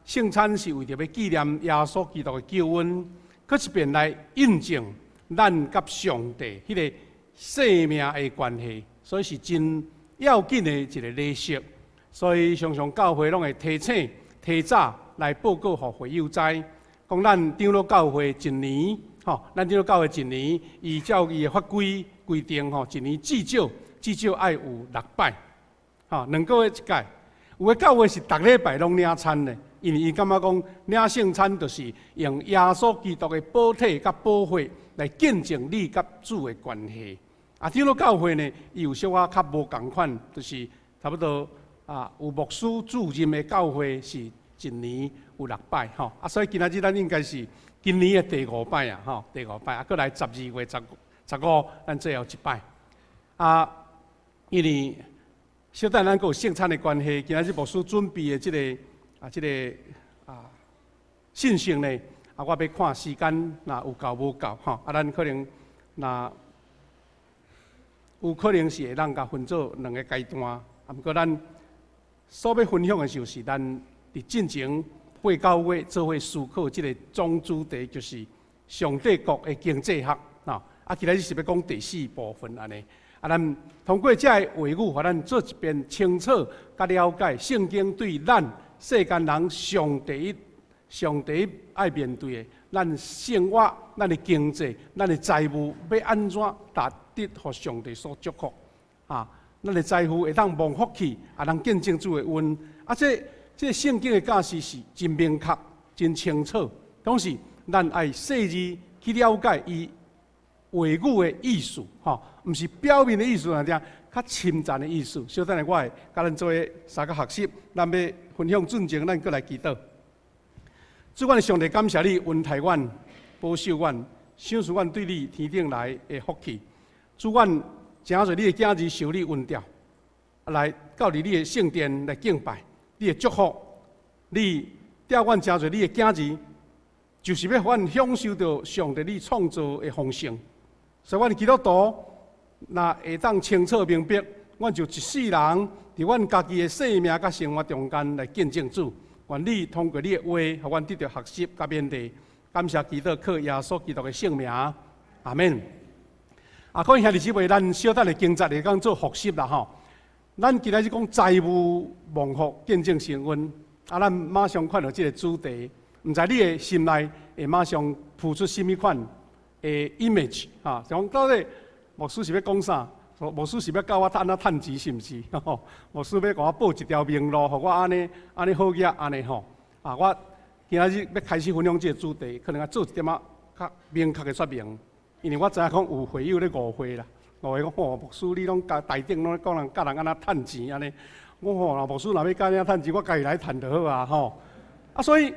聖餐是為著欲紀念耶穌基督的救恩，閣一遍來印證咱佮上帝彼个生命的關係，所以是真要緊的一个禮儀。所以常常教會攏會提醒、提早來報告予會友知，講咱長老教會一年，吼，咱長老教會一年，依照伊的法規規定，吼，一年至少至少愛有六擺，吼，2個月一擺。有的教會是逐禮拜攏領餐的，因為伊感覺講領聖餐就是用耶穌基督的寶體佮寶血來見證你佮主的關係。啊，長老教會呢，伊有小可較無仝款，就是差不多啊，有牧師主任的教會是一年有六擺吼。啊，所以今仔日咱應該是今年的第五擺啊，吼，第五擺啊，閣來12月15，咱最後一擺。啊，因為小等咱閣有聖餐的關係，今仔日牧師準備的這個信息呢，啊，我欲看時間，若有夠無夠吼，啊，咱可能若有可能是會當共分做兩个階段，啊，毋過咱所欲分享的就是咱佇進前八九月做伙思考這个總主題，就是上帝國的經濟學，啊，今仔日是欲講第四部分按呢。啊，咱通過這个話語，予咱做一遍清楚佮了解聖經對咱世間人上第一、上第一愛面對的，咱生活、咱的經濟、咱的財務，欲按怎值得予上帝所祝福？啊，咱的財富會當蒙福去，啊，通見證主的恩。啊，這聖經的教示是真明確、真清楚，總是咱愛細膩去了解伊話語的意思，吼，毋是表面的意思，爾爾，較深層的意思。小等下我會佮咱做伙相共學習，咱欲分享進前，咱閣來祈禱。主，阮的上帝，感謝你恩待阮、保守阮、賞賜阮對你天頂來的福氣。主，阮誠濟你的囝兒受你恩召，來到佇你的聖殿來敬拜，你的祝福，你召阮誠濟你的囝兒，就是欲予阮享受著上帝你創造的豐盛。所以，阮基督徒若會當清楚明白，阮就一世人佇阮家己的生命佮生活中間來見證主。願你通過你的話，予阮得著學習佮勉勵。感謝祈禱，靠耶穌基督的聖名，阿們。啊，各位兄弟姊妹，咱小等的經節來講做複習啦吼。咱今仔日講財務蒙福見證神恩，啊，咱馬上看著這个主題，毋知你的心內會馬上浮出啥物款的 image 哈？講到底牧師是欲講啥？牧師是欲教我按怎趁錢，是毋是？牧師欲共我報一條明路，予我按呢按呢好額按呢吼。啊，我今仔日欲開始分享這个主題，可能愛做一點仔較明確的說明，因為我知影講有會友咧誤會啦，誤會講吼，牧師你攏共台頂攏講人教人按怎趁錢按呢？我吼，牧師若欲教按怎趁錢，我家己來趁就好啊吼。啊，所以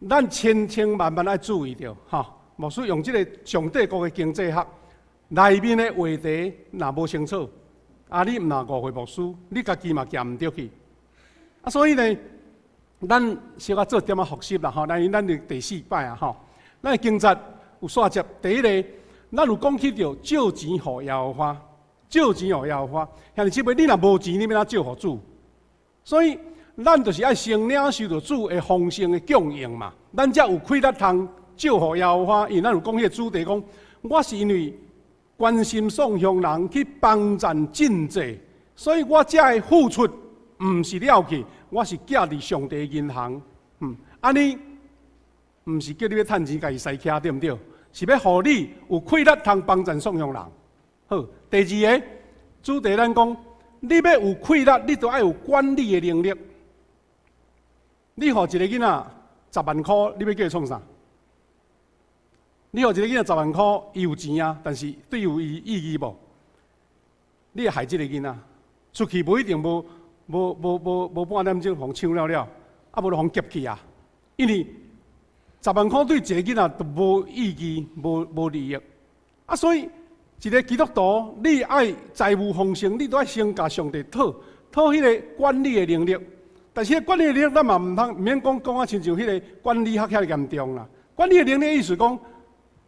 咱千千萬萬愛注意著吼。牧師用這个上帝國的經濟學內面的話題，若無清楚，啊，你毋若誤會牧師，你家己嘛行毋著去。啊，所以呢，咱小可做點仔複習啦吼。咱的第四擺啊吼，咱的經節有煞節。第一个，咱有講起著借錢予耶和華，借錢予耶和華。兄弟姊妹，你若無錢，你欲按怎借予主？所以，咱就是愛先領受著主的豐盛的供應嘛，咱才有氣力通借予耶和華。因為咱有講彼个主題講，我是因為關心喪鄉人去幫贊賑濟，所以我才會付出，毋是了去，我是寄佇上帝銀行。按呢，毋是叫你欲趁錢共伊使徛，對毋對？是欲予你有氣力通幫贊喪鄉人。好，第二个主題，咱講，你欲有氣力，你著愛有管理的能力。你予一个囡仔十萬箍，你欲叫伊創啥？你予一个囡仔十萬箍，伊有錢啊，但是對伊有意義無？你會害這个囡仔出去無一定無無無無無半點鐘予搶了了，啊無就予劫去啊！因為十萬箍對一个囡仔都無意義、無利益啊，所以一个基督徒，你愛財務豐盛，你都愛先共上帝討討彼个管理的能力。但是，管理的能力咱嘛毋通毋免講講啊，親像彼个管理學遐嚴重啦。管理的能力意思講，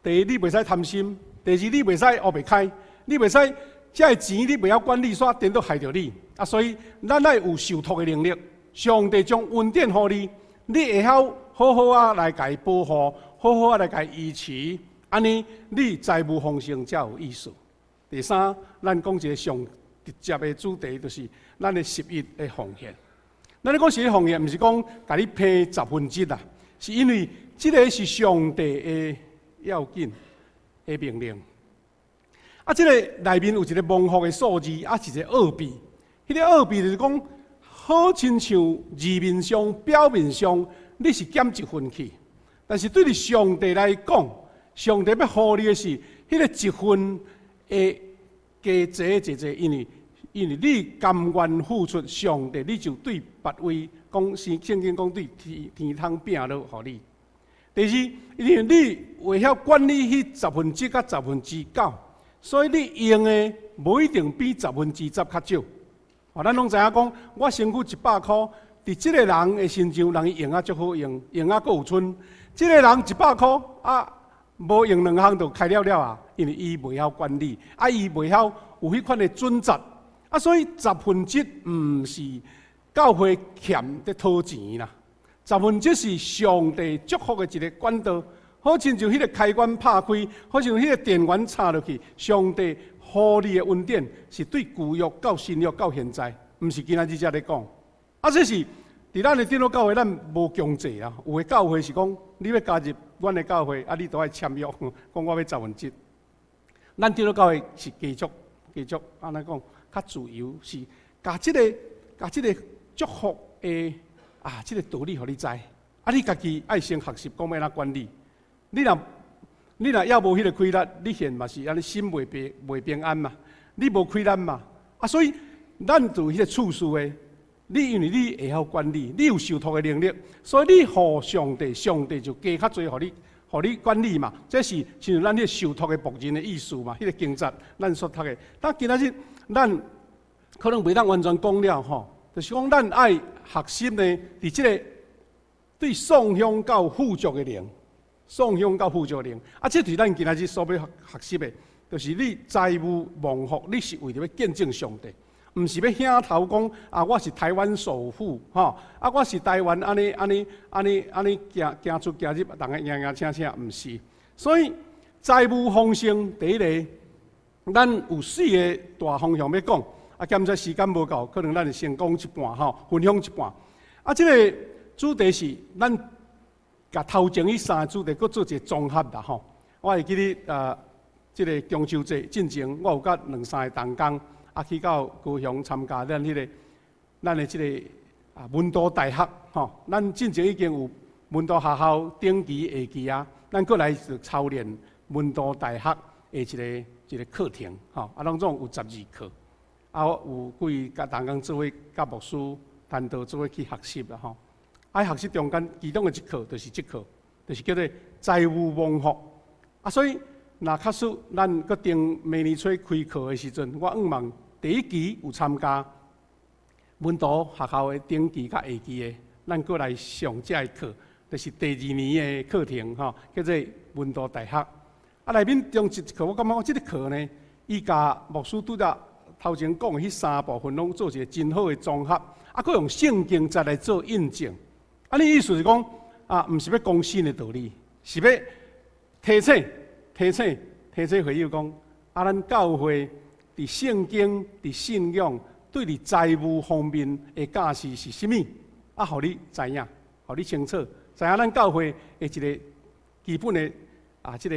第一，你袂使貪心；第二，你袂使烏白開，你袂使這个錢你袂曉管理，煞顛倒害著你。啊，所以咱愛有受託的能力。上帝將恩典予你，你會曉好好仔來共伊保護，好好仔來共伊維持，按呢你財務豐盛才有意思。第三，咱講一个上直接的主題，就是咱的十一的奉獻。咱咧講十一奉獻，毋是講共你批十分之一啦，是因為這个是上帝的要緊的命令。啊，這个內面有一个蒙福的數字，啊，一个奧秘。彼个奧秘就是講，好親像字面上、表面上，你是減一份去，但是對佇上帝來講，上帝欲予你的是彼个一份會加濟濟濟，因為你甘願付出，上帝你就對別位講聖聖經講對天天窗餅落予你。第二，因為你會曉管理彼十分之一佮十分之九，所以你用的無一定比十分之十較少。哦，咱攏知影講，我身軀一百箍，佇這个人的身上，人伊用啊足好用，用啊閣有賰。這个人一百箍啊，無用兩項就開了了啊，因為伊袂曉管理，啊，伊袂曉有彼款的準則，啊，所以十分之一毋是教會欠佇討錢啦，十分之一是上帝祝福的一个管道，好親像彼个開關拍開，好像彼个電源插落去，上帝予你的恩典是對舊約到新約到現在，毋是今仔日才咧講。啊，這是佇咱的長老教會，咱無強制啊。有的教會是講，你欲加入阮的教會，啊，你都愛簽約，講我欲十分之一。咱長老教會是繼續繼續按呢講，較自由，是共這个共這个祝福的啊，這个道理予你知。啊，你家己愛先學習講欲按怎管理。你若猶無彼个氣力，你現嘛是按呢心袂平安嘛。你無氣力嘛。啊，所以咱做彼个處事的，你因為你會曉管理，你有受託的能力，所以你予上帝，上帝就加較濟予你，予你管理嘛。這是像咱彼个受託的僕人的意思嘛。彼个經節咱所讀的。但今仔日咱可能袂當完全講了吼，就是講咱愛學習呢，佇這个對喪享到富足的靈，喪享到富足的靈。啊，這就是咱今仔日所欲學習的，就是你財務蒙福，你是為著欲見證上帝。毋是欲顯頭講啊！我是台灣首富，吼啊！我是台灣按呢按呢按呢按呢行行出行入，逐家迎迎請請，毋是。所以財務豐盛，第一个，咱有四个大方向欲講。啊，兼且時間無夠，可能咱會先講一半，吼，分享一半。啊，這个主題是咱共頭前彼三个主題，閣做一个綜合啦，吼。我會記得這个中秋節進前，我有佮兩三个同工。啊，去到高雄參加咱彼个咱的這个啊門徒大學吼，咱進前已經有門徒學校頂期下期啊，咱閣來就操練門徒大學的一个一个課程吼，啊，攏總有十二課，啊，有幾共同工做伙佮牧師談道做伙去學習啦吼。啊，學習中間其中的一課就是這課，就是叫做財務蒙福。啊，所以若確實咱閣定明年初開課的時陣，我向望第一期有參加門徒學校的頂期佮下期的，咱閣來上這个課，就是第二年的課程吼，叫做門徒大學。啊，內面中一課，我感覺這个課呢，伊共牧師拄才頭前講的彼三部分攏做一个真好的綜合，啊，閣用聖經節來做印證。啊，你意思是講啊，毋是欲講新的道理，是欲提醒、提醒、提醒會友講，啊，咱教會佇聖經、佇信仰對佇財務方面的教示是啥物？啊，予你知影，予你清楚，知影咱教會的一个基本的啊，這个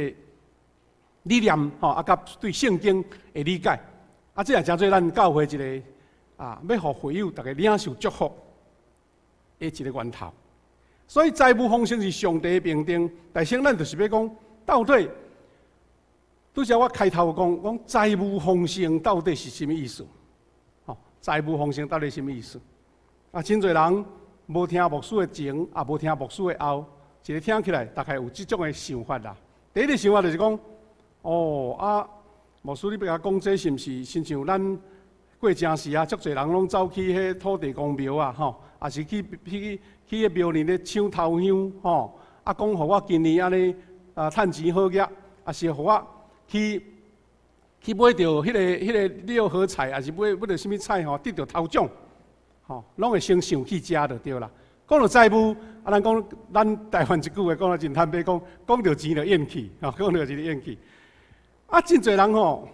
理念吼，啊，佮對聖經的理解，啊，這也成做咱教會一个啊，欲予會友逐家領受祝福的一个源頭。所以財務豐盛是上帝的命定，但是咱就是欲講到底，拄才我開頭講講財務豐盛到底是啥物意思？吼，財務豐盛到底是啥物意思？啊，真濟人無聽牧師的前，也無聽牧師的後，一个聽起來大概有這種的想法啦。第一个想法就是講，哦啊，牧師你欲共講這是毋是親像咱過正時啊，足濟人攏走去彼土地公廟啊，吼，抑是去去去彼廟裡咧搶頭香，吼，啊講予我今年按呢啊趁錢好額，抑是予我去去買著彼个六合彩，抑是買著啥物彩吼，得著頭獎，吼，攏會先想去遮就對啦。講著債務，啊，咱講咱台灣一句話講得真坦白，講講著錢就厭去，吼，講著錢就厭去。啊，真濟人吼，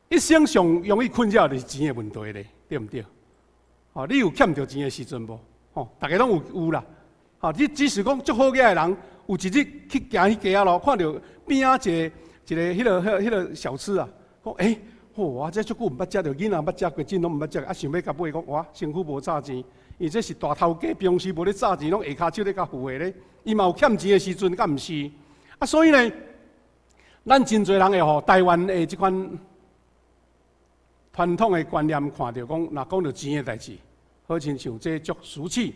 一生上容易困擾就是錢的問題咧，對毋對？吼，你有欠著錢的時陣無？吼，逐家攏有啦。吼，你只是講足好額的人，有一日去行彼街仔路，看著邊仔一個一個彼個小吃啊，講欸，哇，這足久毋捌食著，囡仔捌食過，真攏毋捌食，啊，想欲共買，講哇，身軀無炸錢，伊這是大頭家，平時無咧詐錢，攏下跤手咧共付的咧，伊嘛有欠錢的時陣，敢毋是？啊，所以呢，咱真濟人會予台灣的這款傳統的觀念看著講，若講著錢的代誌，好親像這足俗氣，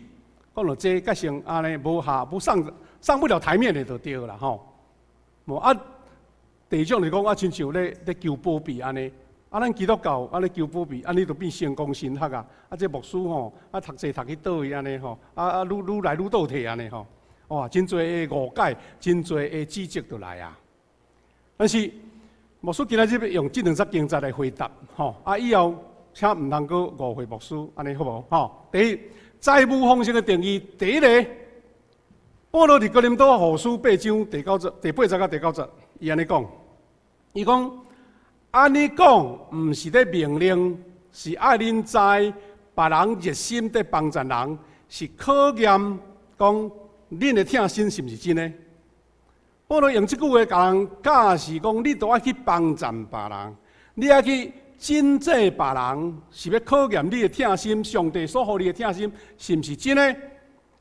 講著這較成按呢無下不上上不了台面的就對啦吼。無啊，第二種就講啊，親像咧求保庇按呢，啊，咱基督教按呢求保庇，按呢就變成功神學啊。啊，這牧師吼，啊讀冊讀去佗位按呢吼，啊啊愈愈來愈倒退按呢吼。哇，真濟的誤解，真濟的指責就來啊。但是牧師今仔日欲用這兩節經節來回答，吼啊以後請毋通閣誤會牧師，按呢好無？吼，第一，財務豐盛的定義，第一个，保羅佇哥林多後書八章第九節、第八節佮第九節，伊按呢講，伊講按呢講，毋是咧命令，是愛恁知，別人熱心佇幫贊人，是考驗講恁的疼心是毋是真的。保羅用這句話共人教示講，你都愛去幫贊別人，你愛去賑濟別人，是欲考驗你的疼心，上帝所予你的疼心是毋是真的？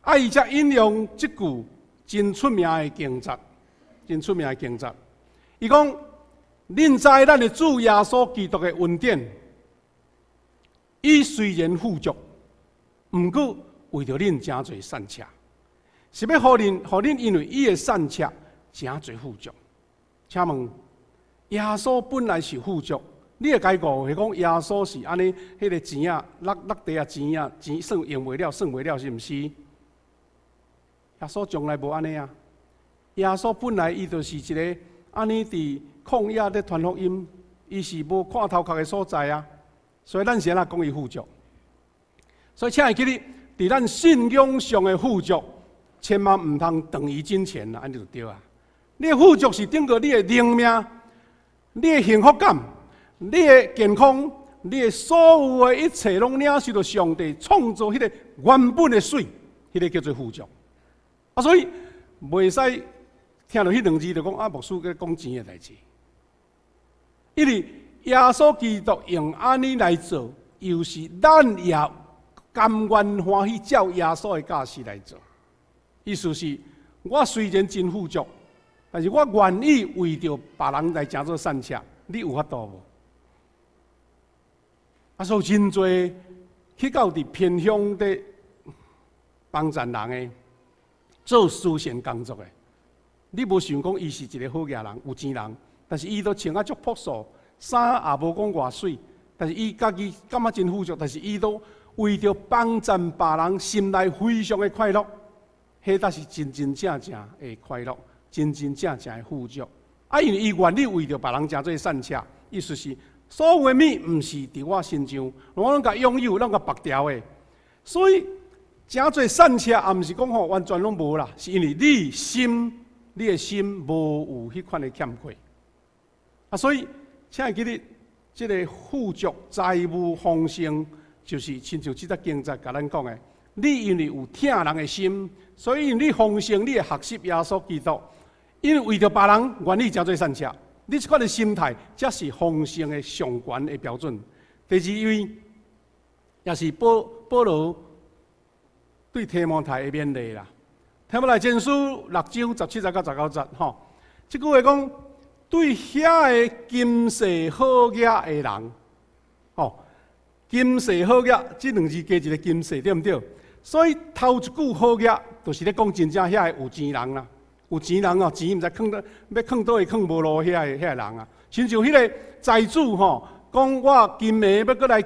啊，伊才引用這句真出名的經節，真出名的經節。伊講：恁知咱的主耶穌基督的恩典，伊雖然富足，毋過為著恁成做散赤，是欲予恁，予恁因為伊的散赤。成做富足，請問耶穌本來是富足，你會共伊誤會講耶穌是按呢？彼個錢仔，落落地仔錢仔，錢算用袂了，算袂了，是毋是？耶穌從來無按呢啊！耶穌本來伊就是一个按呢佇曠野咧傳福音，伊是無看頭殼的所在啊！所以咱是按怎講伊富足？所以請會記得，佇咱信仰上的富足，千萬毋通等於金錢啊！按呢就對啊！你的富足是等於你的靈命、你的幸福感、你的健康、你的所有的一切，攏領受著上帝創造彼个原本的媠，彼個叫做富足。啊，所以袂使聽著彼兩字就講啊，牧師閣講錢的代誌。因為耶穌基督用按呢來做，又是咱也甘願歡喜照耶穌的教示來做。意思是，我雖然真富足，但是我願意為著別人來成做散赤，你有法度無？啊，所以真濟去到佇偏鄉佇幫贊人的做慈善工作的，你無想講伊是一个好額人、有錢人，但是伊都穿啊足樸素，衫也無講偌媠，但是伊家己感覺真富足，但是伊都為著幫贊別人，心內非常的快樂，彼才是真真正正的快樂。真真正正的富足，啊！因為伊願意為著別人成做散赤，意思是所有的物毋是佇我身上，我攏共擁有，攏共縛掉的。所以成做散赤，也毋是講吼完全攏無啦，是因為你心，你的心無有彼款的欠缺。啊，所以請會記得，這个富足財務豐盛，就是親像這節經節共咱講的，你因為有疼人的心，所以你豐盛，你會學習耶穌基督。因為為著別人願意成做散赤，你這款的心態，才是豐盛的上懸的標準。第二位，也是保保羅對提摩太的勉勵啦。提摩太前書六章十七節到十九節，吼，這句話講，對遐個今世好額的人，吼，今世好額，這兩字加一个今世，對毋對？所以頭一句好額，就是咧講真正遐个有錢人啦。有錢人哦，錢毋知囥佗，欲囥佗位囥無路遐个人啊，親像彼个財主吼，講我今暝欲閣來，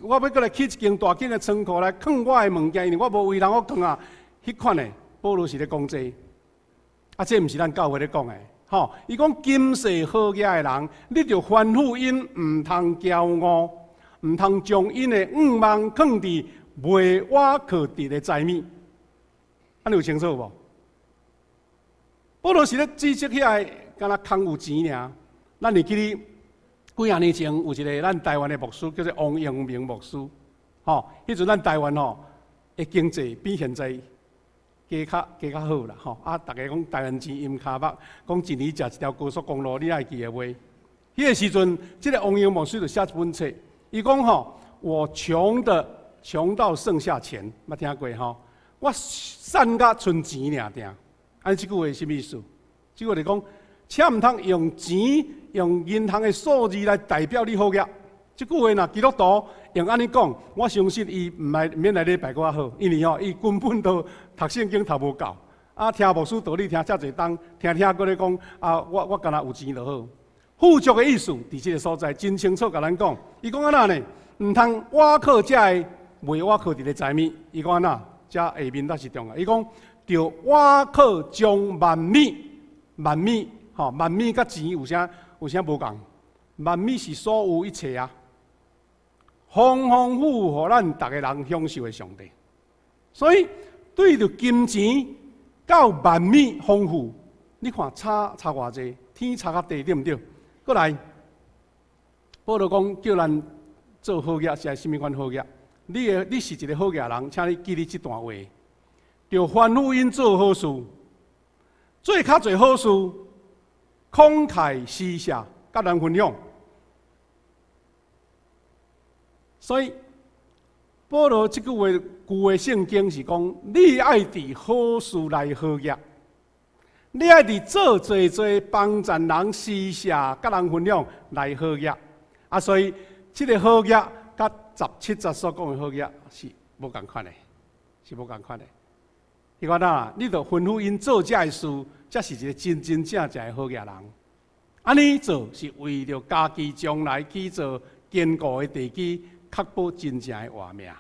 我欲閣來起一間大間的倉庫來囥我的物件，因為我無位通好囥啊。彼款的，保羅是咧講這个，啊，這毋是咱教會咧講的，吼。伊講今世好額的人，你著吩咐𪜶毋通驕傲，毋通將𪜶的向望囥佇袂倚可得的財物。按呢有清楚無？保羅是咧指責遐个，敢若空有錢爾。咱會記得幾仔年前有一個咱台灣的牧師，叫做王陽明牧師。吼，彼陣咱台灣吼的經濟比現在加較好啦，吼啊！逐家講台灣錢淹跤目，講一年食一條高速公路，你還會記得袂？彼個時陣，這個王陽牧師就寫一本冊，伊講吼，我窮的窮到剩下錢，捌聽過吼？我散甲賰錢爾定。按呢這句話是啥物意思？這句話就講，請毋通用錢、用銀行的數字來代表你好額。這句話若基督徒用按呢講，我相信伊毋來毋免來禮拜閣較好，因為吼伊根本都讀聖經讀無夠，啊聽牧師道理聽遮濟冬，聽聽閣咧講啊，我干焦有錢就好。富足的意思，佇這个所在真清楚共咱講，伊講按怎呢？毋通倚靠這个，袂倚靠佇咧財物。伊講按怎？這下面才是重要。伊講，著倚靠將萬物、萬物，吼，萬物佮錢有啥無仝？萬物是所有一切啊，豐豐富富予咱逐个人享受的上帝。所以對著金錢到萬物豐富，你看差偌濟，天差佮地，對毋對？閣來，保羅講叫咱做好額是啥物款好額？你是一个好額人，請你記得這段話。著吩咐𪜶做好事，做較濟好事，慷慨施捨，佮人分享。所以，保羅這句話舊的聖經是講，你愛佇好事來好額，你愛佇做濟濟幫贊人施捨，佮人分享來好額。啊，所以這个好額佮17節所講的好額是無仝款的，是無仝款的。伊講哪，你著吩咐𪜶做這个事，才是一个真真正正的好額人。按呢做是為著家己將來去做堅固的地基，確保真正的活命。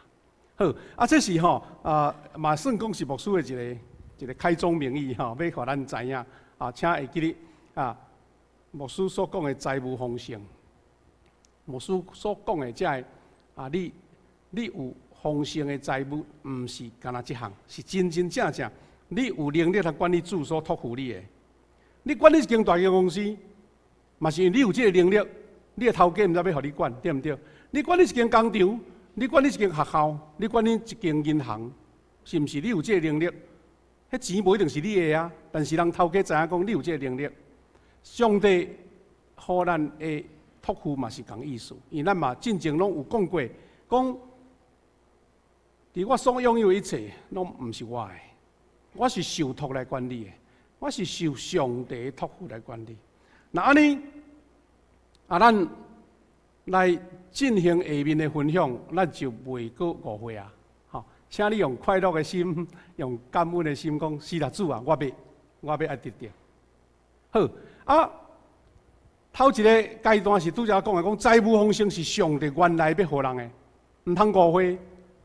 好，啊，這是吼啊，嘛算講是牧師的一個開宗明義吼，欲予咱知影啊，請會記得啊，牧師所講的財務豐盛，牧師所講的這个啊，你有豐盛的財物，毋是干焦這項，是真真正正你有能力來管理主所託付你的。你管理一間大間公司，嘛是因為你有這个能力，你的頭家毋知欲予你管，對毋對？你管理一間工廠，你管理一間學校，你管理一間銀行，是毋是你有這个能力？彼錢無一定是你的啊，但是人頭家知影講你有這个能力。上帝予咱的託付嘛是仝意思，因為咱嘛進前攏有講過，講佇我所擁有的一切，攏毋是我的，我是受託來管理的，我是受上帝託付來管理。若按呢，啊，咱來進行下面的分享，咱就袂閣誤會啊！吼，請你用快樂的心，用感恩的心講：是啦，主啊，我欲愛得著。好啊，頭一个階段是拄才講的，講財務豐盛是上帝原來欲予人的，毋通誤會。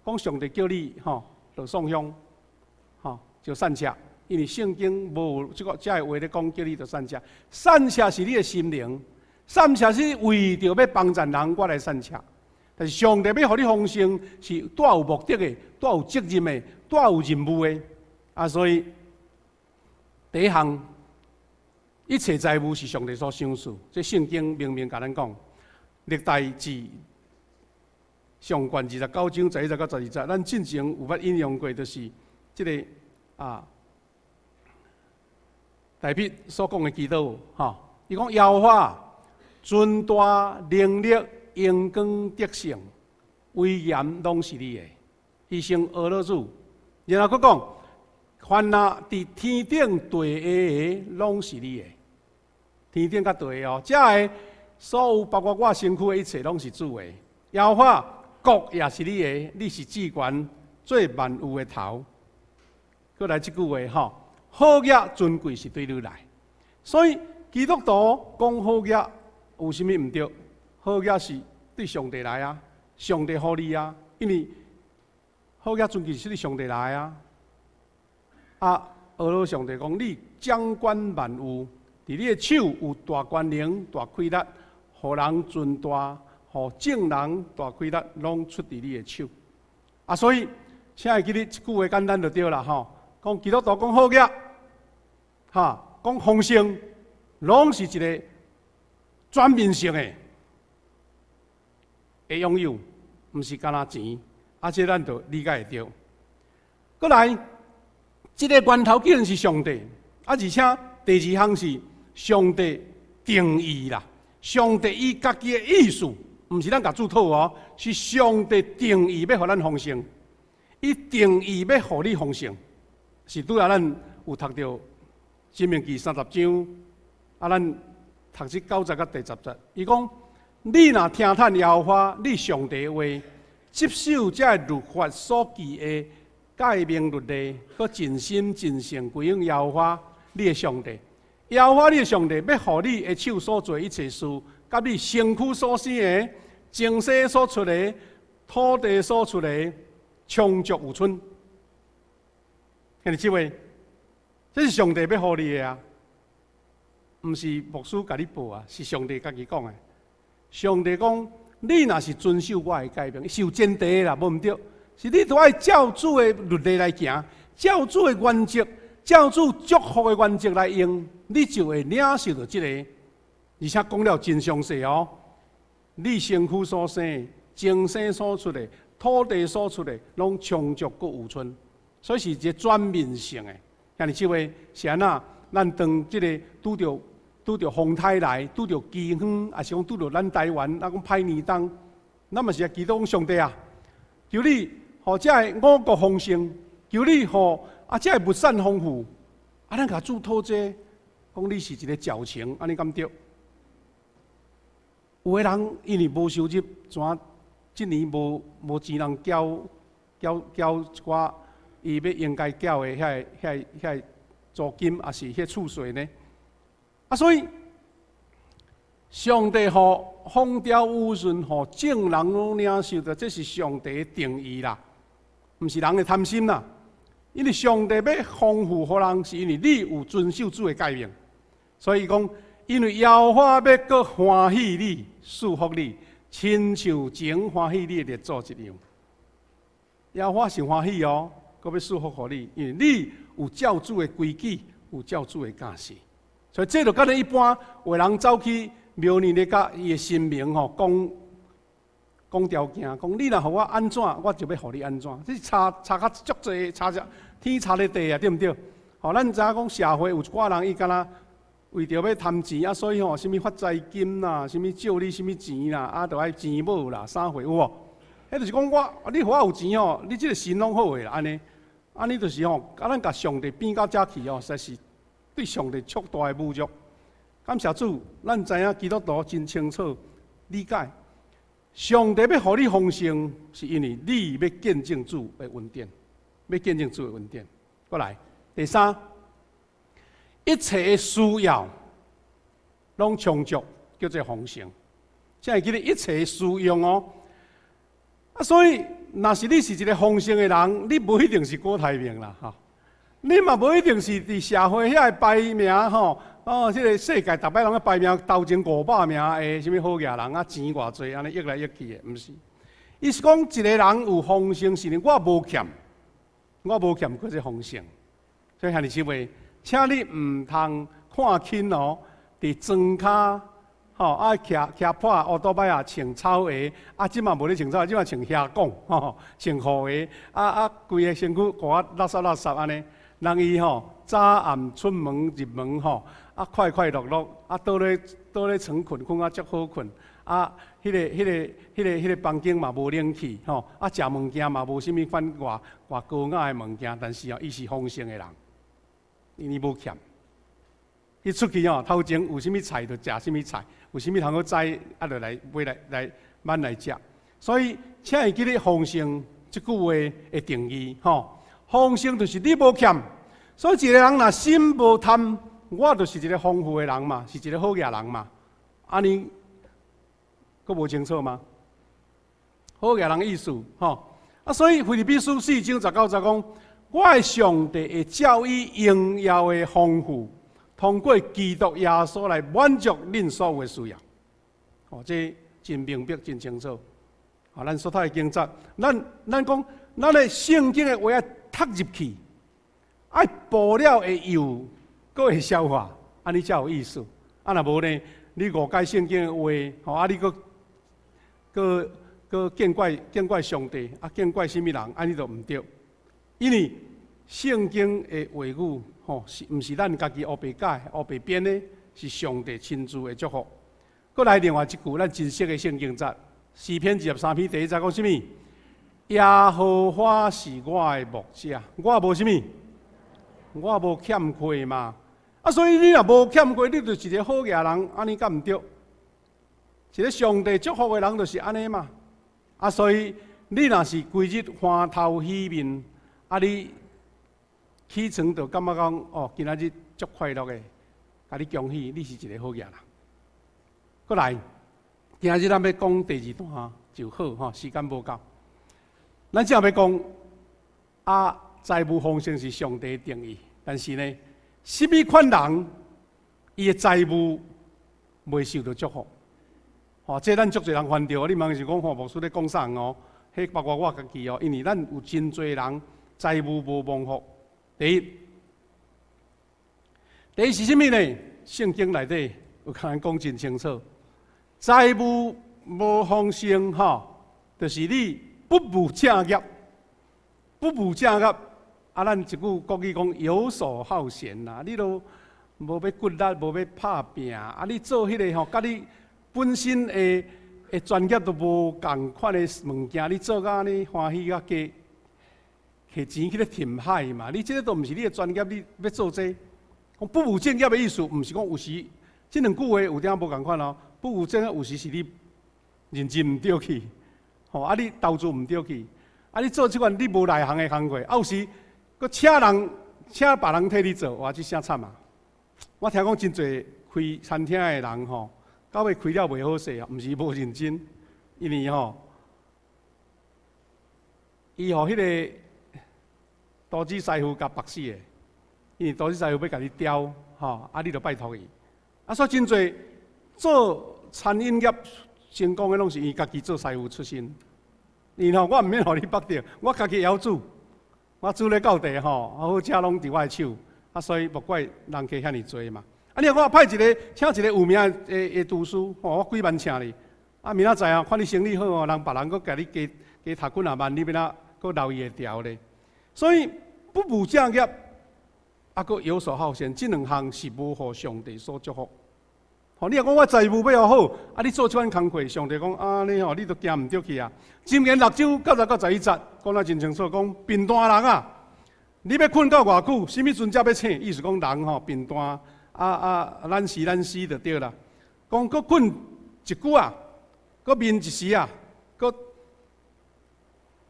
講上帝叫你吼，就送香，吼就散赤，因為聖經無這个這个話咧講叫你著散赤，散赤是你的心靈，散赤是為著欲幫贊人，我來散赤。但是上帝欲予你豐盛，是帶有目的的，帶有責任的，帶有任務的。啊，所以第一項，一切財物是上帝所賞賜，這聖經明明共咱講，歷代志上卷29章11節到12節，咱進前有捌引用過，就是這个啊，大衛所講的祈禱，吼，伊講耶和華尊大能力、榮光得勝、威嚴攏是你的，犧牲阿樂主。然後閣講，凡若佇天頂地下的，攏是你的。天頂佮地下哦，這个所有包括我身軀的一切，攏是主的。耶和華國也是你的，你是至懸做萬有的頭。閣來這句話吼，好額尊貴是對你來，所以基督徒講好額有啥物毋對？好額是對上帝來啊，上帝予你啊，因為好額尊貴是對上帝來啊。啊，阿羅上帝講，你掌管萬有，佇你的手有大權能、大氣力，予人尊大，予眾人大氣力，攏出佇你的手。啊，所以請會記得這句話簡單就對啦吼。講基督徒講好額，哈，講豐盛，攏是一個全面性的的擁有，毋是干焦錢，啊，這咱就理解會著。閣來，這個源頭既然是上帝，啊，而且第二項是上帝定義啦，上帝伊家己的意思，毋是咱共主討哦，是上帝定義欲予咱豐盛，伊定義欲予你豐盛，是拄仔咱有讀著申命記30章，啊，咱讀這9節佮第10節，伊講：你若聽趁耶和華你上帝的話，執守這个律法所記的誡命律例，閣盡心盡性歸向耶和華你的上帝。耶和華你的上帝欲予你的手所做一切事，佮你身軀所生的、精舍所出的、土地所出的，充足有春。兄弟姊妹，這是上帝欲予你的啊，毋是牧師共你報啊，是上帝家己講的。上帝講：你若是遵守我的誡命，是有前提的啦，無毋對。是你著愛照主的律例來行，照主的原則，照主祝福的原則來用，你就會領受著這個。而且講了真詳細哦，你身軀所生、精舍所出的、土地所出的，攏充足閣有春，所以是一個全面性的。兄弟姊妹，是按怎？咱當這個拄著風颱來，拄著饑荒，抑是講拄著咱台灣，咱講歹年冬，咱嘛是愛祈禱講上帝啊，求你予這个五穀豐盛，求你予啊這个物產豐富，啊，咱共主討這個，講你是一個矯情，按呢敢對？有的人因為無收入，怎這年無錢通繳一寡伊欲應該繳的遐個租金，抑是彼厝稅呢？啊，所以上帝予風調雨順，予眾人攏領受著，這是上帝的定義啦，毋是人的貪心啦。因為上帝欲豐富予人，是因為你有遵守主的誡命，所以講，因為耶和華欲閣歡喜你，賜福你，親像前歡喜你的列祖一樣。耶和華是歡喜哦，閣欲賜福予你，因為你有照主的規矩，有照主的教示。所以這就敢若一般有人走去廟裡咧，佮伊的神明吼講講條件，講你若予我按怎，我就欲予你按怎。這是差較足濟，差只天差咧地啊，對毋對？吼，咱知影講社會有一寡人，伊敢若為著欲貪錢啊，所以吼，啥物發財金啦，啥物借你啥物錢啦，啊，著愛錢母啦，啥貨有無？彼就是講我，你予我有錢吼，你這個神攏好的啦，按呢，按呢就是吼，啊，咱共上帝變到遮去吼，實在是對上帝足大的侮辱。感謝主，咱知影基督徒真清楚理解，上帝欲予你豐盛，是因為你欲見證主的恩典，欲見證主的恩典。過來，第三，一切的需要攏充足，叫做豐盛。請會記得一切的需要哦。啊，所以若是你是一個豐盛的人，你無一定是郭台銘啦，吼。你嘛無一定是佇社會遐个排名吼，哦，這個世界逐擺攏咧排名頭前500名的啥物好額人啊，錢偌濟按呢益來益去的，毋是。伊是講一個人有豐盛，是因為我無欠，我無欠叫做豐盛。所以兄弟姊妹，請你毋通看輕哦，佇莊跤吼啊，騎破烏多擺啊，穿草鞋，啊，這馬無咧穿草鞋，這馬穿靴管吼，穿雨鞋，啊啊，規个身軀糊啊垃圾垃圾按呢。人伊吼早暗出門入門吼，啊快快樂樂，啊倒咧床睏睏啊足好睏，啊，彼個房間嘛無冷氣吼，啊食物件嘛無啥物款偌偌高雅的物件，但是哦，伊是豐盛的人，因為無欠。伊出去吼，頭前有啥物菜就食啥物菜，有啥物通好摘，啊就來買來來挽來食。所以，請會記得豐盛這句話的定義吼。豐盛就是你無欠，所以一個人若心無貪，我就是一個豐富的人嘛，是一個好額人嘛。按呢，閣無清楚嗎？好額人意思吼。啊，所以腓立比書4章19節講，我的上帝會照伊榮耀的豐富，通過基督耶穌來滿足恁所有的需要。哦，這真明白，真清楚。啊，咱所讀的經節，咱講，咱的聖經的話愛讀入去，愛補了會幼，閣會消化，按呢才有意思。啊，若無呢，你誤解聖經的話，吼啊，你閣閣閣見怪見怪上帝，啊，見怪啥物人，按呢就毋對。因為聖經的話語，吼，是毋是咱家己烏白改、烏白編的？是上帝親自的祝福。閣來另外一句，咱真熟的聖經節，詩篇23篇第一節講啥物？耶和華是我的牧者，我無啥物，我無欠缺嘛。啊，所以你若無欠缺，你就是一個好額人，按呢敢毋對？一個上帝祝福的人就是按呢嘛。啊，所以你若是規日歡頭喜面，啊，你起床就感覺講，哦，今仔日足快樂的，共你恭喜，你是一個好額人。閣來，今仔日咱欲講第二段就好吼，時間無夠。咱正欲講啊，財物豐盛是上帝的定義，但是呢，啥物款人伊的財物袂受著祝福？吼，這咱足濟人犯著，你毋是講吼，牧師咧講啥哦？彼包括我家己哦，因為咱有真濟人財物無蒙福。第一，第一是啥物呢？聖經內底有共咱講真清楚，財物無豐盛吼，就是你不務正業，不務正業。啊，咱一句國語講遊手好閒啦，你都無欲骨力，無欲拍拚，啊，你做彼個吼，佮你本身的的專業都無仝款的物件，你做甲按呢歡喜甲加摕錢去咧填海嘛？你這個都毋是你的專業，你欲做這個，講不務正業的意思，毋是講有時這兩句話有點無仝款哦。不務正業有時是你認真毋對去，吼啊你投資毋對去，啊你做這款你無內行的工課，啊有時閣請人請別人替你做，哇！這啥慘啊！我聽講真濟開餐廳的人吼，到尾開了袂好勢啊，毋是無認真，因為吼，伊予彼個廚師師傅共縛死的，因為廚師師傅欲共你刁，吼，啊你就拜託伊，啊所以真濟做餐飲業成功的，攏是伊家己做師傅出身。因吼，我毋免予你縛著，我家己會曉煮，我煮咧到地吼，好食攏佇我的手，啊所以莫怪人客遐爾濟嘛。啊，你若講我派一個請一個有名的的廚師，吼，我幾萬請你，啊明仔載啊，看你生意好哦，人別人閣共你加加提幾若萬，你欲按怎閣留伊的調咧？所以不務正業，啊，閣遊手好閒，這兩項是無予上帝所祝福。吼，你若講我財務欲好，啊，你做這款工課，上帝講啊，你吼你都行毋對去啊。箴言六章9節到11節講得真清楚，講貧惰人啊，你欲睏到偌久？啥物陣才欲醒？意思講人吼貧惰，啊啊，懶死懶死就對啦。講閣睏一久啊，閣眠一時啊，閣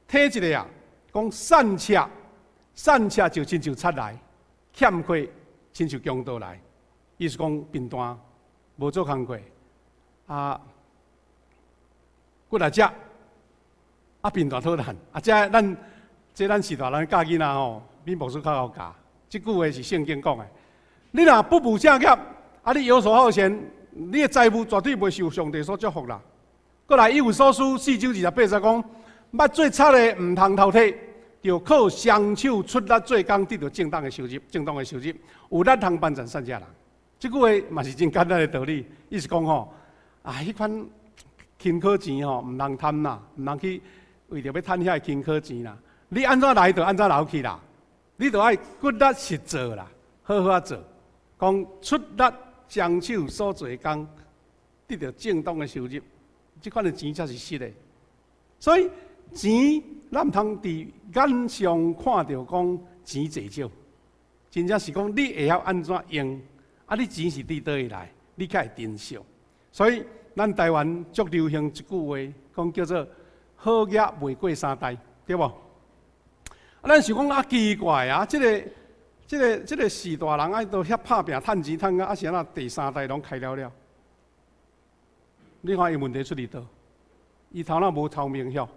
體一下啊，講散赤，散赤就親像賊來，欠缺親像強盜來。意思講貧惰，無做工課，啊，骨力食，啊貧惰討趁，啊這咱這咱是大人教囡仔吼，比牧師較𠢕教。這句話是聖經講的。你若不務正業，啊你遊手好閒，你的財物絕對袂受上帝所祝福啦。閣來以弗所書4章28節講，捌做賊的毋通偷提，著靠雙手出力做工，得著正當的收入，正當的收入，有力通幫贊散赤人。這句話嘛是真簡單的道理，意思講吼，啊，彼款勤苦錢吼，毋通貪啦，毋通去為著欲趁遐勤苦錢啦。你按怎來就按怎流去啦，你著愛骨力實做啦，好好仔做。講出力雙手所做的工，得著正當的收入，這款的錢才是實的。所以錢，咱毋通佇眼上看著講錢濟少，真正是講你會曉按怎用。啊！你錢是佇佗位來，你較會珍惜。所以，咱台灣足流行一句話，講叫做“好額袂過三代”，對無？啊，咱想講啊，奇怪啊，這个、這个、這个序大人愛都遐拍拚趁錢趁甲，啊是按怎第三代攏開了了？你看伊問題出佇佗？伊頭腦無聰明曉？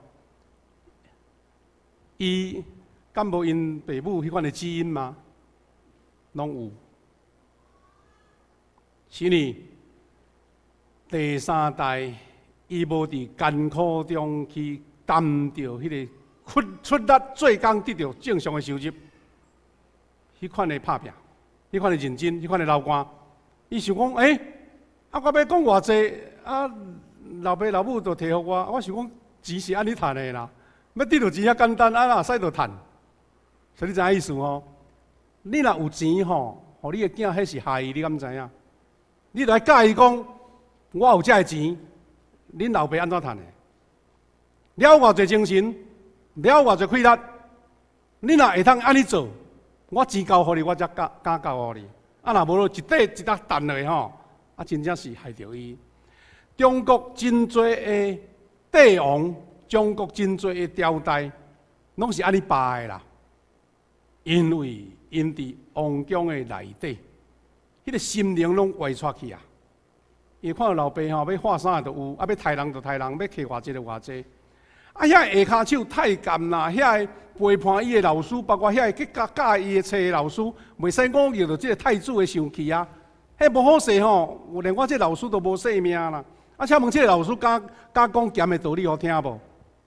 伊敢無𪜶爸母彼款的基因嗎？攏有。是呢，第三代伊無佇艱苦中去擔著彼個出出力做工得著正常的收入，彼款的拍拚，彼款的認真，彼款的流汗。伊想講，欸，啊，我欲講偌濟，啊，老爸老母就提予我，我想講錢是按呢趁的啦，欲得著錢遐簡單，啊，哪會使就趁。所以你知影意思吼？你若有錢吼，予你的囝彼是害伊，你敢知影？你著愛教伊講，我有這个錢，恁老爸按怎趁的？了偌濟精神，了偌濟氣力，你若會當按呢做，我錢交予你，我才敢敢交予你。啊，若無一塊一搭彈落吼，啊，真正是害著伊。中國真濟的帝王，中國真濟的朝代，攏是按呢罷的啦。因為𪜶佇王宮的內底，彼個心靈攏歪跙去啊！伊看到老爸吼，欲畫啥就有，啊，欲刣人就刣人，欲挎偌濟就偌濟。啊，遐下跤手太監啦，遐個陪伴伊的老師，包括遐個去教教伊的冊的老師，袂使忤逆著這個太子的生氣啊！彼無好勢吼，連我這老師都無性命啦！啊，請問這個老師敢敢講鹹的道理予聽無？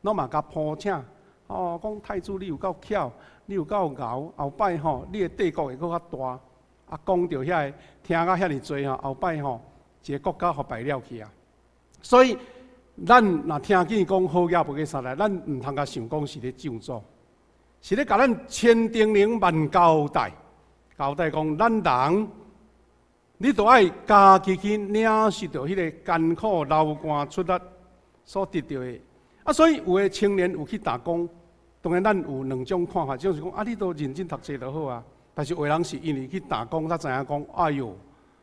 攏嘛共鋪請，哦，講太子你有夠巧，你有夠𠢕，後擺吼，你的帝國會閣較大。啊，講著遐個聽甲遐爾濟吼，後擺吼，一個國家予敗了去啊！所以，咱若聽見講好額無計殺來，咱毋通共想講是咧咒詛，是咧共咱千叮嚀萬交代，交代講咱人，你著愛家己去領受著彼個艱苦流汗出力所得著的。啊，所以有的青年有去打工，當然咱有兩種看法，就是講啊，你都認真讀冊就好啊。但是有的人是因為去打工，才知影講，哎喲，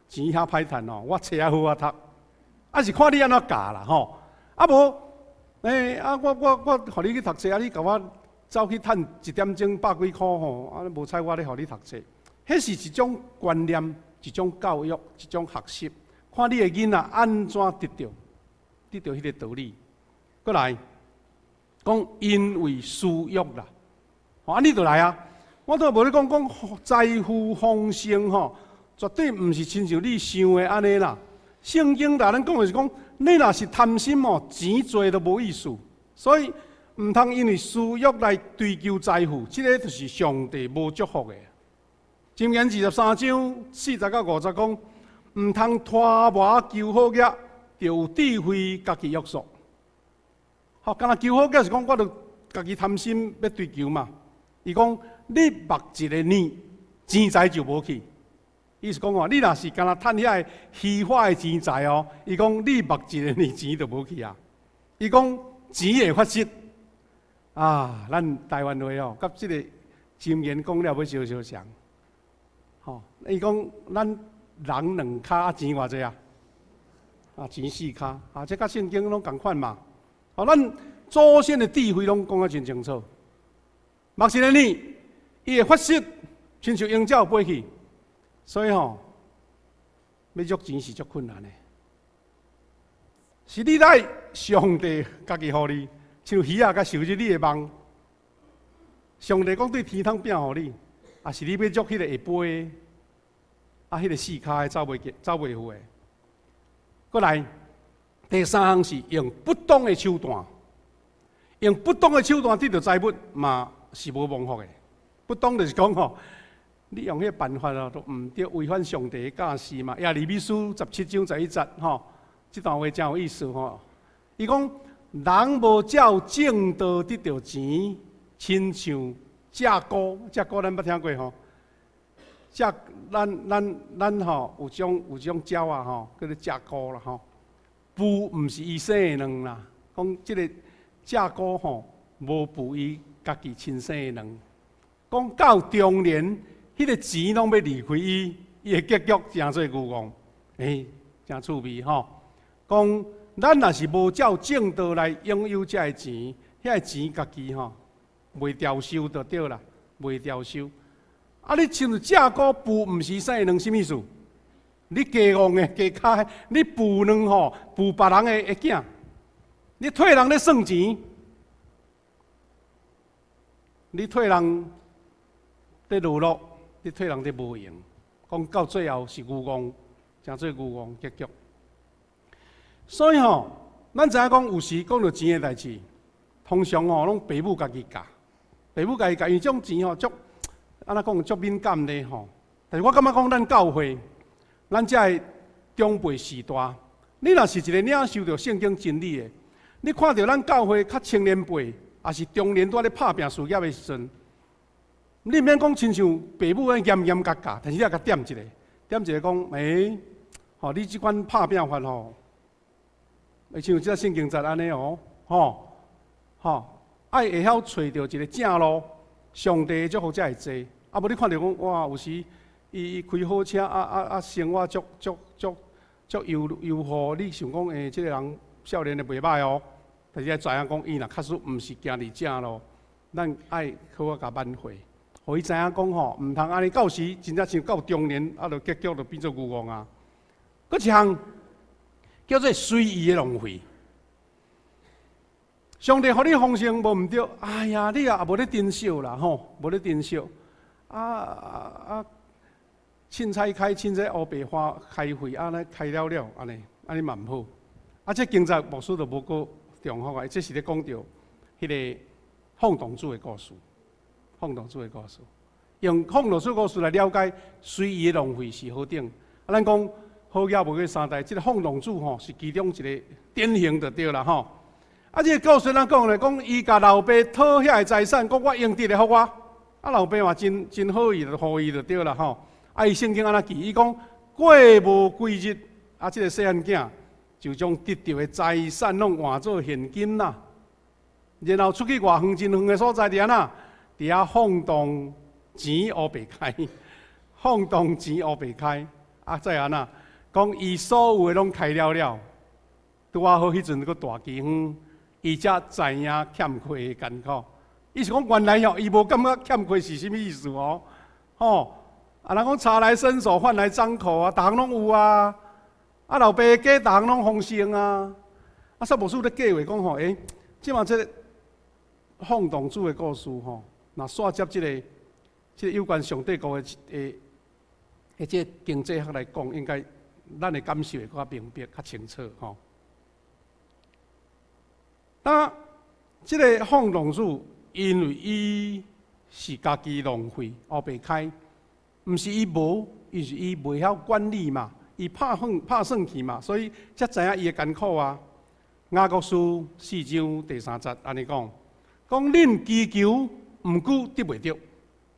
錢遐歹趁哦，我冊愛好好讀，啊是看你按怎教啦吼。啊無，欸，啊我我我予你去讀冊，啊你共我走去趁一點鐘百幾箍吼，啊無彩我咧予你讀冊。彼是一種觀念，一種教育，一種學習，看你的囡仔按怎得著，得著彼個道理。閣來講，因為私欲啦，吼，按呢就來啊！我都無咧講講財富豐盛吼，絕對毋是親像你想的按呢啦。聖經內咱講的是講，你若是貪心哦，錢濟都無意思。所以毋通因為私欲來追求財富，這個就是上帝無祝福的。箴言23章40到50講，毋通拖磨求好額，著有智慧家己約束。吼，敢若求好額是講，我著家己貪心欲追求嘛。伊講你目一个念，錢財就無去。意思講哦，你若是敢若趁遐个虛華的錢財哦，伊講你目一個念錢就無去啊。伊講錢會發失啊，咱台灣話哦，佮這个箴言講了欲相相像。吼，伊講咱人兩跤，錢偌濟啊？啊，錢四跤啊，這佮聖經攏仝款嘛。吼，咱祖先的智慧攏講得真清楚。目一个念，伊會發失，親像鷹鳥飛去。所以吼，欲足錢是足困難的。是你來上帝家己予你，像魚仔共受入你的網。上帝講對天通餅予你，啊是你欲足彼個會飛，啊，彼個四跤的走袂走袂赴的。閣來，第三項是用不當的手段，用不當的手段得著財物嘛是無蒙福的。不當就是講吼，你用彼個辦法哦，都毋對，違反上帝的教示嘛。耶利米書17章11節吼，這段話真有意思吼。伊講人無照正道得著錢，親像鷓鴣，鷓鴣咱捌聽過吼。鷓咱咱咱吼有種鳥仔吼，叫做鷓鴣啦吼。孵毋是伊生的卵啦，講這個鷓鴣吼無孵伊家己親生的卵。講到中年，彼個錢攏欲離開伊，伊的結局成做牛戇，欸，真趣味吼。講咱若是無照正道來擁有這个錢，遐個錢家己吼袂調收就對啦，袂調收。啊！你親像鷓鴣孵毋是生的卵，啥物意思？你加戇的加跤，你孵卵吼，孵別人的的囝，你替人咧算錢，你替人咧勞碌，你替人咧無閒，講到最後是牛戇，成做牛戇結局。所以吼，咱知影講有時講著錢的代誌，通常吼攏爸母家己教，爸母家己教，因為這種錢吼足。按怎講足敏感咧吼。但是我感覺講咱教會，咱遮的長輩時代，你若是一个領受著聖經真理的，你看著咱教會較青年輩，抑是中年拄仔咧拍拚事業的時陣，你毋免講親像爸母按呢嚴嚴共教，但是你也共點一下，點一下講，吼，你這款拍拚法吼，會像這聖經節按呢哦，吼，吼，愛會曉揣著一个正路，上帝的祝福才會濟。啊，無你看著講，哇，有時伊開好車，啊啊啊，生活足足足足優優裕，你想講，這个人少年的袂䆀哦。但是愛知影講，伊若確實毋是行佇正路，咱愛好好共挽回，予伊知影講吼，毋通按呢到時真正像到中年，啊，就結局就變做牛戇啊。閣一項叫做隨意的浪費。上帝予你豐盛無毋對，哎呀，你也無咧珍惜啦吼，無咧珍惜。啊啊啊！凊彩開凊彩烏白花開費，按呢開了了，按呢按呢嘛毋好。啊，這經節牧師就無閣重複啊，這是咧講著彼个放蕩子的故事，放蕩子的故事，用放蕩子故事來了解隨意的浪費是何等。啊，咱講好額無過三代，這个放蕩子吼是其中一个典型就對啦吼。啊，這个故事怎講咧？講伊共老爸討遐个財產，講我應得的予我。啊，老爸嘛真真好意，就予伊就對啦吼。啊，伊聖經按怎記？伊講過無幾日，啊，這个細漢囝就將得著的財產攏換做現金啦。然後出去外遠真遠的所在，佇按怎？佇遐放蕩錢烏白開，放蕩錢烏白開。啊，再按怎？講伊所有的攏開了了，拄仔好彼陣閣大饑荒，伊才知影欠缺的艱苦。伊是講原來吼，伊無感覺欠缺是啥物意思哦，吼！啊，人講茶來伸手，飯來張口啊，逐項攏有啊。啊，老爸家逐項攏豐盛啊。啊，薩牧師咧計劃講吼，這馬這个放蕩子的故事吼，若煞接這个有關上帝國的這個經濟學來講，應該咱的感受會較明白、較清楚吼。當這个放蕩子，因為伊是家己浪費、烏白開，毋是伊無，伊是伊袂曉管理嘛，伊拍算拍算去嘛，所以才知影伊的艱苦啊。雅各書四章第三節按呢講，講恁祈求，毋過得袂著。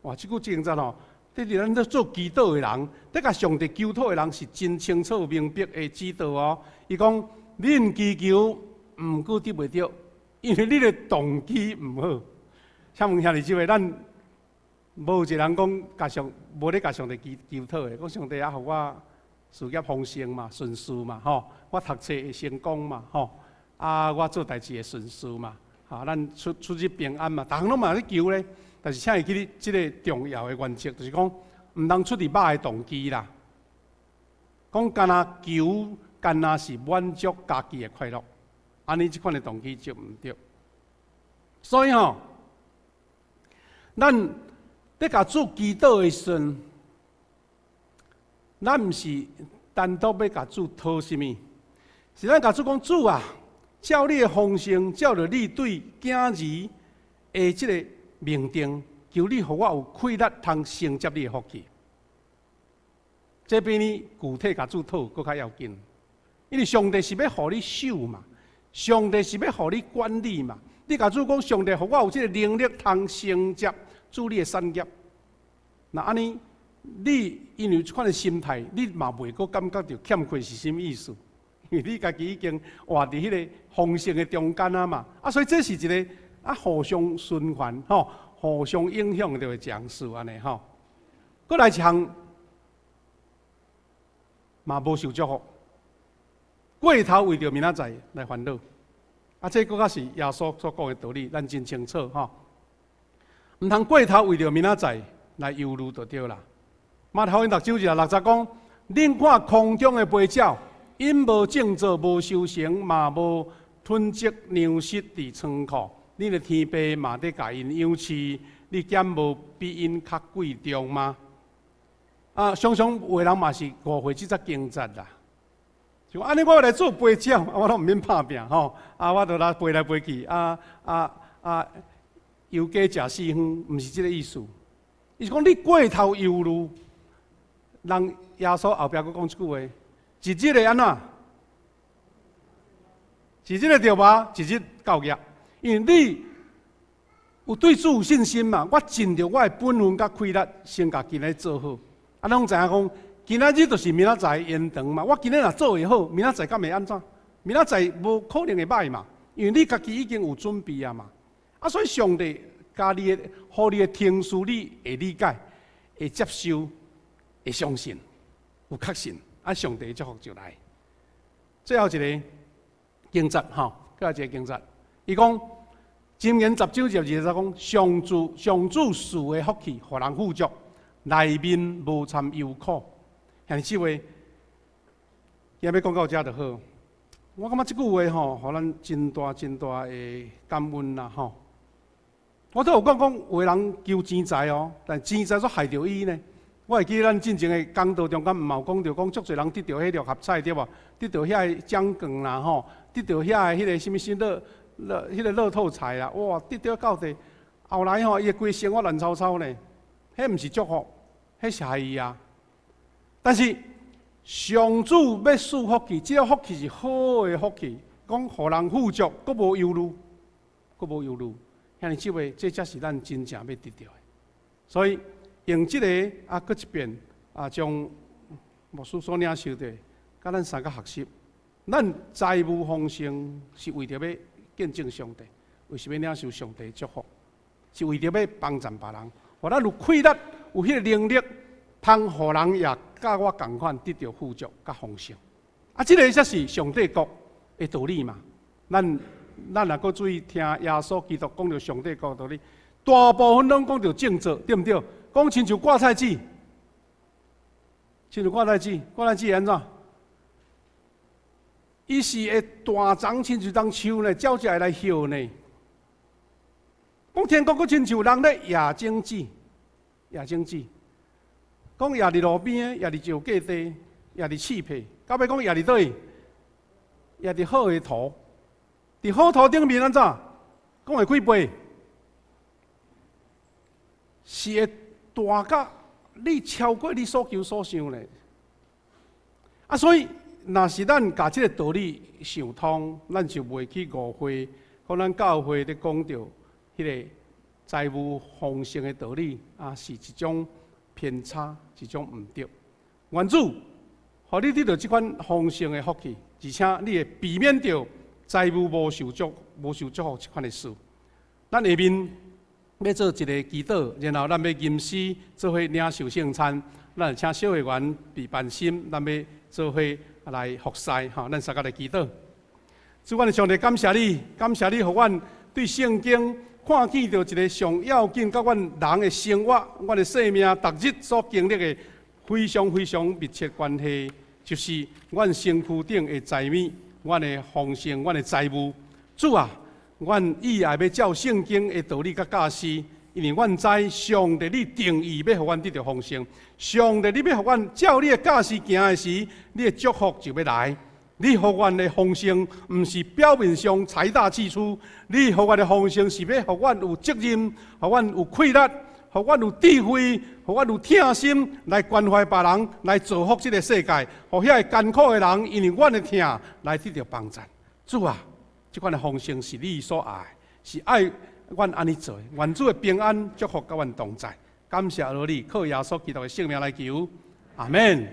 哇，這句經節吼，對佇咱咧做祈禱的人，咧共上帝求討的人是真清楚明白的指導哦。伊講恁祈求，毋過得袂著，因為你的動機毋好。請問兄弟姊妹，咱無一個人講共上無咧共上帝祈求討的，講上帝啊，予我事業豐盛嘛，順遂嘛，吼，我讀冊會成功嘛，吼，啊，我做代誌會順遂嘛，哈，咱出出入平安嘛，逐項攏嘛咧求咧。但是請會記得這个重要的原則，就是講毋通出佇歹的動機啦。講干焦求，干焦是滿足家己的快樂，按呢這款的動機就毋對。所以吼，咱咧共主祈禱的時陣，咱毋是單獨欲共主討啥物，是咱共主講主啊，照你的豐盛，照著你對囝兒的這个命定，求你予我有氣力通承接你的福氣。這比你具體共主討閣較要緊，因為上帝是欲予你守嘛，上帝是欲予你管理嘛。你共主講，上帝予我有這个能力通承接主你的產業。若按呢，你因為這款的心態，你嘛袂閣感覺著欠缺是啥物意思？因為你家己已經活佇彼个豐盛的中間啊嘛。啊，所以這是一个啊互相循環吼，互相影響著的講事按呢吼。閣來一項嘛無受祝福，過頭為著明仔載來煩惱。啊，這閣較是耶穌所講的道理，咱真清楚吼。毋通過頭為著明仔載來憂慮就對啦。馬太福音六章26節講：恁看空中的飛鳥，𪜶無種作，無收成，嘛無囤積糧食佇倉庫。恁的天父嘛佇共𪜶養飼，你敢無比𪜶較貴重嗎？啊，常常有的人嘛是誤會這節經節啦。就按呢，我來做飛鳥，啊，我攏毋免拍拚吼，啊，我就來飛來飛去，啊啊啊，遊街食四方，毋是這个意思。伊是講你過頭憂慮，人耶穌後壁閣講一句話：一日會按怎？一日會著無？一日夠額。因為你有對主有信心嘛，我盡著我的本分佮氣力，先共今仔日做好。啊，攏知影講，今仔日就是明仔載延長嘛。我今仔日若做會好，明仔載敢會按怎？明仔載無可能會䆀嘛，因為你家己已經有準備啊嘛。啊，所以上帝共你的，予你的情緒，你會理解、會接受、會相信、有確信，啊，上帝的祝福就來。最後一个經節吼，最後一个經節，伊講箴言10章22節講，上主上主賜的福氣，予人富足，內面無摻憂苦。兄弟姊妹，今日欲講到遮就好。我感覺這句話吼，予咱真大真大的感恩啦吼。我都有講講，有的人求錢財哦，但錢財煞害著伊呢。我會記得咱進前的講道中間毋嘛有講著講，足濟人得著彼六合彩對無？得著遐个獎券啦吼，得著遐个彼个啥物新樂樂彼个樂透彩啦，哇！得著到底，後來吼，伊的規生活亂糟糟呢。彼毋是祝福，彼是害伊啊。但是上主欲賜福氣，這个福氣是好的福氣，講予人富足，閣無憂慮，閣無憂慮。兄弟姊妹，這才是咱真正欲得著的。所以用這个啊，閣一遍啊，將牧師所領受的，佮咱三個學習。咱財物豐盛是為著欲見證上帝，為是欲領受上帝祝福，是為著欲幫贊別人，予咱有氣力，有彼個能力，通予人也佮我仝款得著富足佮豐盛。啊，這个才是上帝國的道理嘛。咱若閣注意聽耶穌基督講著上帝國道理，大部分攏講著種植，對毋對？講親像掛菜籽，親像掛菜籽，掛菜籽會按怎？伊是會大長親像樟樹呢，鳥才會來歇呢。講天國閣親像人咧撒種子，撒種子，講撒佇路邊的，撒佇石過地，撒佇刺皮，到尾講撒佇佗位？撒佇好的土，佇好土頂面按怎？講會幾倍？是會大甲你超過你所求所想咧。啊，所以若是咱共這个道理想通，咱就袂去誤會，講咱教會咧講著彼个財務豐盛的道理啊，是一種偏差，一種毋對。願主，予你得著這款豐盛的福氣，而且你會避免著財務無受祝福這款的事。咱下面欲做一个祈禱，然後咱欲吟詩做伙領受聖餐。咱請小會員備班心，咱欲做伙來服侍吼。咱三個來祈禱。主，阮的上帝，感謝你，感謝你，予阮對聖經看見著一个上要緊，佮阮人的生活、阮的生命，逐日所經歷的非常非常密切關係，就是阮身軀頂的財物、阮的豐盛、阮的財物。主啊，阮意愛欲照聖經的道理佮教示，因為阮知上帝你定意欲予阮得著豐盛，上帝你欲予阮照你的教示行的時，你的祝福就欲來。你予阮的豐盛，毋是表面上財大氣粗，你予阮的豐盛是欲予阮有責任，予阮有氣力，予阮有智慧，予阮有疼心來關懷別人，來造福這个世界，予遐个艱苦的人，因為阮的疼來得著幫助。主啊，這款的豐盛是你所愛，是愛阮按呢做。願主的平安祝福佮阮同在。感謝阿你，靠耶穌基督的聖名來求，阿門。